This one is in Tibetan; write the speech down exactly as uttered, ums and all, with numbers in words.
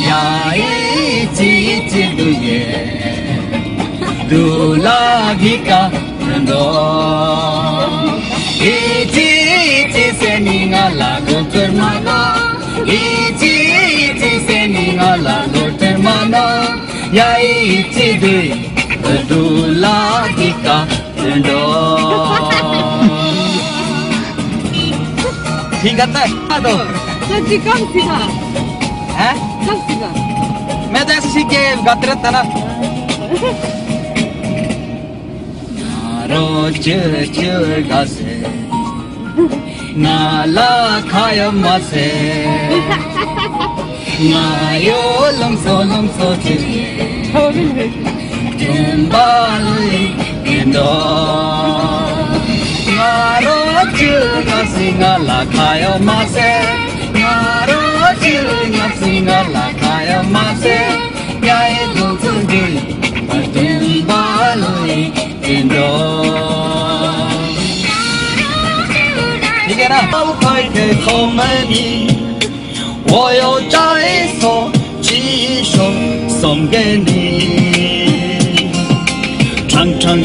ཡ་ཨི་ཅི་ཨི་ཅི་དུ་ཡེ། དུ་ལ་གི་ཀ་དོན་དོ། ཨི་ཅི་ཨི་ཅི་ཟེར་ནི་ང་ལ་གོ་ཚོར་མ་ནོ། ཨི་ཅི་ཨི་ཅི་ཟེར་ནི་ང་ལ་ལོ་ཚོར་མ་ནོ། ཡ་ཨི་ཅི་དུ་དུ་ལ་གི་ཀ་དོན་དོ། ठीक है, तो। सच्ची कब सीखा? हैं? कब सीखा? मैं तो ऐसे सीख के गाते रहता ना। ང་རོ་ཅི་ཅི་ག་ཟེ། ང་ལ་ཁ་ཡ་མ་ཟེ། ང་ཡོ་ལམ་སོ་ལམ་སོ་ཅི། ཁྲིམས་པ་ལུས་ཡིན་འདོ། ང་རོ་ཅི་ང་སི་ང་ལ་ཁ་ཡོ་མ་ཟེ། ང་རོ་ཅི་ང་སི་ང་ལ་ཁ་ཡོ་མ་ཟེ། ཡ་ཡི་དུ་ཚུ་འདི་ཁྲིམས་པ་ལུས་ཡིན་འདོ། ठीक है ना? पाई के खो मनी। 我要摘一朵，几首送给你。常常